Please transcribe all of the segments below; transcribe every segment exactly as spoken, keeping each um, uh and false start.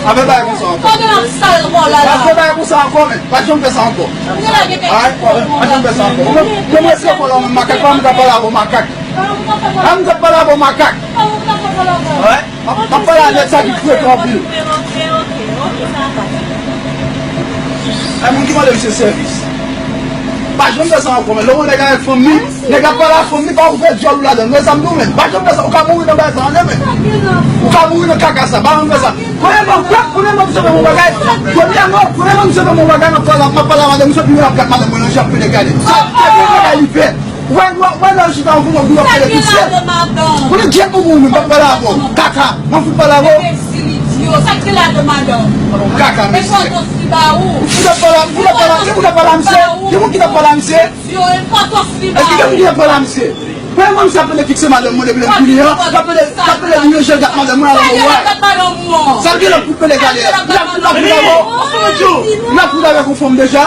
Pa fè bagay konsa ankò. Pa fè bagay konsa ankò, men. Pa janm fè sa ankò. Alright? Pa janm fè sa ankò. Ou menm, ou menm rete kò la, ou menm makak. Pa mwen ka pale avè w, makak. Pa mwen ka pale avè w, makak. Alright? M ap, m ap pale a nèg sa ki frekan anpil. Ay, moun ki mande misye sèvis. Pa janm fè sa ankò, men. Lè w wè nèg avèk fanm li, nèg ap pale a fanm li, pa ouvè dyòl ou ladan l. Wè sa m di w, men. Pa janm fè sa. Ou ka mouri nan bagay sa, tande, men. Ou ka mouri nan kaka sa. Pa janm fè sa. Premyèman, premyèman, misye fè m yon bagay. Premyèman, premyèman, misye fè m yon bagay, m ap pale, m ap pale a madanm, misye pi ap gad madanm mwen nan je, ap pede gade. Sa, sa, se yon bagay li fè. Wè, wè, wè, lè l chita, yon moun ap pede pitié. Konnen gyèt moun, moun, m ap pale avè w. Kaka, m ap fout pale avè w. Enbesil, idyo, sa k gen ladan madanm? Kaka, mesye. Enpòtans li ba ou. Ou fout ap pale, ou fout ap pale, ou fout ap pale a misye. Gen moun ki t ap pale a misye. Idyo, enpòtans li ba ou. Èske gen moun ki t ap pale a misye? Premyèman, misye ap pede fikse madanm mwen depi lè m vini an. L ap pede, l ap pede vire je l gad madanm mwen, alò, wè. Sa l gen lòt pou l pede gade. L ap, l ap, l ap, l ap, l ap fout avèk yon fanm deja.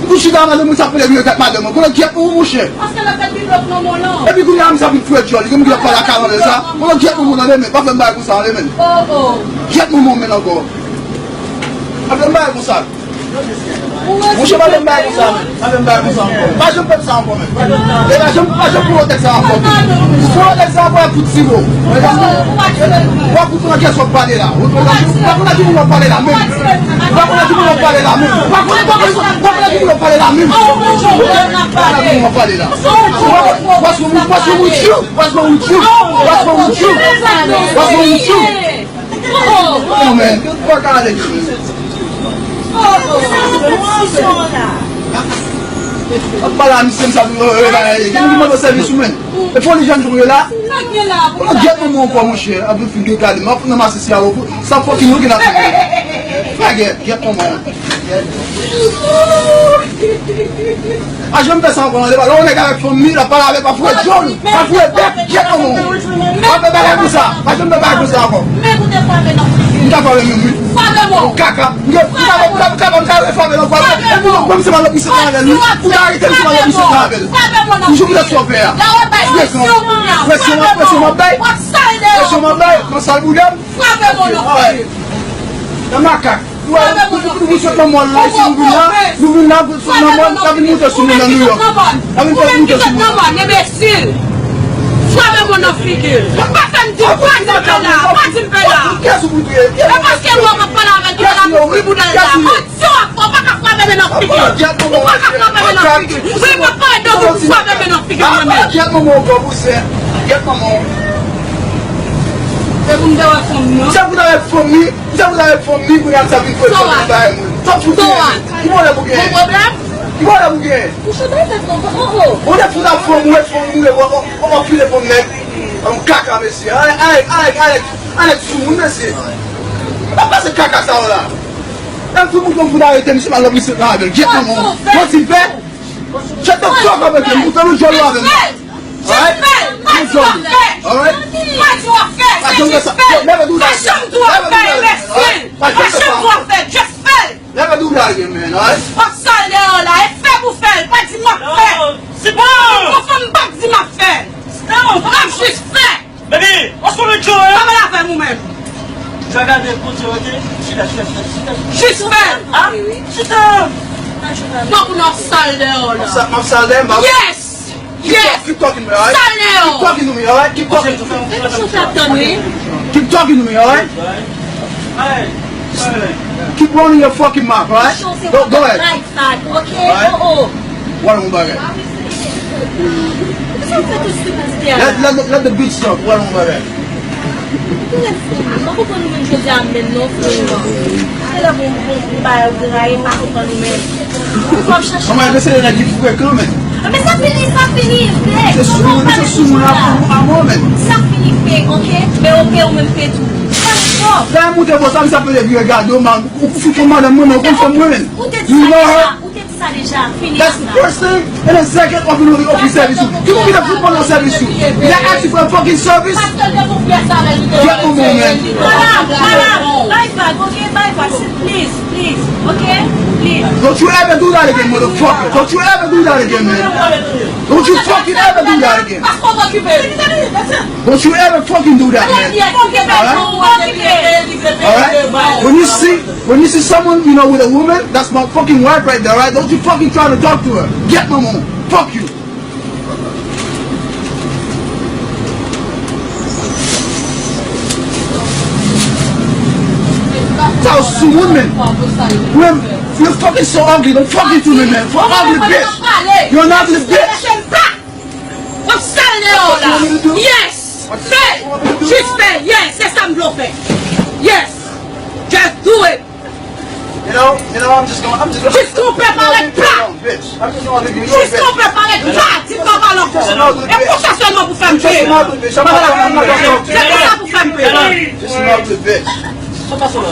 Ou chita madanm ou sa pele vire gad madanm ou. Konnen gyèt pou ou, monchè. Paske l ap fè biblo nan men w lan. Epi kounye a, misye ap vin fouye dyòl li. Gen moun ki ap pale a karan lè sa. Konnen gyèt pou ou nan men. Pa fè m bagay konsa, men. Gyèt pou ou, men, ankò. Pa fè m bagay konsa. Monchè, pa fè m bagay konsa, men. Pa fè m bagay konsa ankò. Pa janm fè m sa ankò, men. E pa janm, pa janm pran tèks sa ankò. Ou pran tèks sa ankò, y ap fout tire w. W ap fout nan kès w ap pale la. Ou pa konn a ki moun w ap pale la menm. Ou pa konn a ki moun w ap pale la menm. Ou pa konn, ou pa konn, ou pa konn a ki moun w ap pale la menm. Ou pa konn a ki moun w ap pale la. Ou pa konn, ou pa konn, ou pa konn with you. What's wrong with you? What's wrong with you? What's wrong with you? Oh, man. Fuck out of here. Ap pale a misye, m sa, gen moun ki mande w sèvis ou menm. E fò li jwenn tou la. Ou nan gyèt manman w ankò, monchè. Ap vin fin gade. M ap nan masisi a ou. Sa fòk nou gen ap fè. Fè gyèt, gyèt manman w. Pa janm fè sa ankò, non, lè w nèg avèk fanm li, l ap pale avè l, pa fouye dyòl, pa fouye bèk, gyèt manman w. Pa fè bagay konsa, pa janm fè bagay konsa ankò. M ka frape menm, wi. Kaka. M ka, m ka, m ka, m ka frape l ankò. E pou nou pran misye malòt misye travay avè l, wi. Pou ta arete misye malòt misye travay avè l. Toujou pou tèt sòvè a. Presyon, presyon, presyon m ap bay. Presyon m ap bay, nan sal boudè m. Frape mwen nan figi. Nan makak. Nou, nou, nou, nou sot nan mòl la, si nou vin la, nou vin la, nou sot nan mòl, n ap vin moute sou moun nan Nouyòk. N ap vin fè moute sou moun nan. Enbesil. Frape mwen nan figi. Pa fè m di, pa di m fè la, pa di m fè la. E paske mwen m ap pale avè l, ki pale avè l, ki boudal la. Yo, w pa ka frape men nan figi. Ou pa ka frape men nan figi. Wi, m ap pale de ou pou frape men nan figi mwen menm. Gyèt manman w, gwo bouzè. Gyèt manman w. Se pou m ta wè fanm nan. Se pou ta wè fanm li. Se pou ta wè fanm li, kounye a sa vin fè fanm nan bagay moun. Sa w fout gen. Ki pwoblèm ou gen? Ki pwoblèm ou gen? Ou chante tèt non, oh, oh. Ou te fout ap fanm ou, wè fanm ou, wè w ap file fanm nèg. Yon kaka, mesye. Ay, ay, ay, ay. Anèk sou moun, mesye. Pa pase kaka sa yo la. Nan tout moun konn fout arete misye, malòt misye nan avè l. Gyèt manman w. Manti l fè. Shut the fuck up, mesye. M pou fè yon dyòl avè l. Alright? Yon dyòl. Alright? Pa janm fè sa. Leve tou la. Pa janm tou ap fè, enbesil. Pa janm tou ap fè. Just fè l. Leve tou la, man. Alright? W ap sal deyò la. E fè pou fè l. Pa di m ap fè. Se bon. Yon fanm pa di m ap fè. M ap jis fè. Baby, what's going on, Joe? Kòman l avè m ou menm? Jis fè l. Ah, chita. Fòk nou sal deyò la. M ap sa-, m ap sal deyò, m ap... Yes! Yes! Keep talking to me, alright? Sal deyò. Keep talking to me, alright? Keep talking to me. Keep talking to me, alright? Keep running your fucking mouth, alright? Go, go ahead. Sa, ok? Oh, oh. Wè yon bagay. Sa w fè tout sou pastè a? Let, let, let the beat stop. Wè yon bagay. Ou rèd frè m. M pa konprann ou menm jodi a menm non, frè m. Se lè bon, bon, bon bagay ou gen la, e m pa konprann ou menm. Ou p ap chache. Kòman e se nèg ki frekan, men? Men sa fini, sa fini, fake. Se sou moun, se sou moun ap, ap, ap, men. Sa fini fake, ok? Men ok, ou menm fake tou. Sa fò. Lè m moute bò sa, m sa pede vire gade w, man. Ou fout yon madanm mwen, men ou konn fanm mwen, men. Ou te di sa deja, ou te di sa deja, fini. That's the first thing. And the second, ou vin ofri sèvis ou. Ki moun ki te fout pandan sèvis ou? Li te ask you for a fucking service? Get on, man. Madam, madam, bay vag, ok? Bay vag, please, please, ok? Please. Don't you ever do that again, motherfucker. Don't you ever do that again, man. Don't you fucking ever do that again. Don't you ever fucking do that, man. Alright? Alright? When you see, when you see someone, you know, with a woman, that's my fucking wife right there, right? Don't you fucking try to talk to her. Get my mom. Fuck you. Sa w sou moun, man. Mwen, you're fucking so ugly. Don't fucking to me, man. For ugly bitch. You're an ugly bitch. W ap sal deyò la. Yes. Fè. Jis fè. Yes. Se sa m vle w fè. Yes. Just do it. You know, you know, I'm just gonna, I'm just gonna, Jis kon pè parèt pla. Jis kon pè parèt pla. Di m pa pale ankò. E konsa sèlman pou fè m peye. Se konsa pou fè m peye. Just an ugly bitch. Sa pa sou la.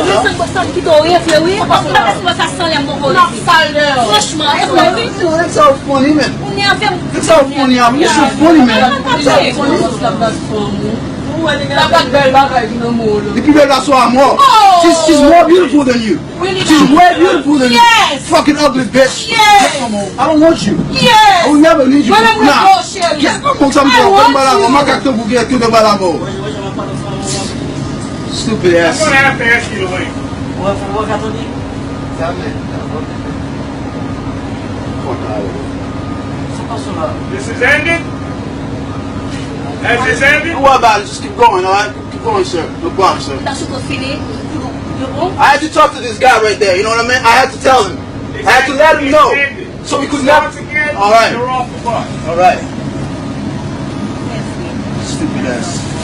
Sa m kite w refle wi. Sa pa sou la. Sa san lè m poko refle. Franchman, e vre wi. It's so funny, man. Ou nève m. It's so funny, man. It's so funny, man. It's so funny. Ou wè nèg la pa bèl bagay ki nan men w la. Li pi bèl pase w a mò. She's, she's more beautiful than you. She's way beautiful than you. Yes. Fucking ugly bitch. Yes. I don't want you. Yes. I will never need you. Mwen menm mwen vle w, cheri. Get my mouth, I'm going to bala. Makak tankou ki tout bala. Stupid ass. Mwen fè eski lwen. Mwen fè mwen ka tande. This is ended. As this ended. Don't worry about it. Just keep going, all right? Keep going, sir. No problem, sir. That's what fini. You, you won't. I had to talk to this guy right there. You know what I mean? I had to tell him. I had to let him know. So we could never. All right. All right. Stupid ass.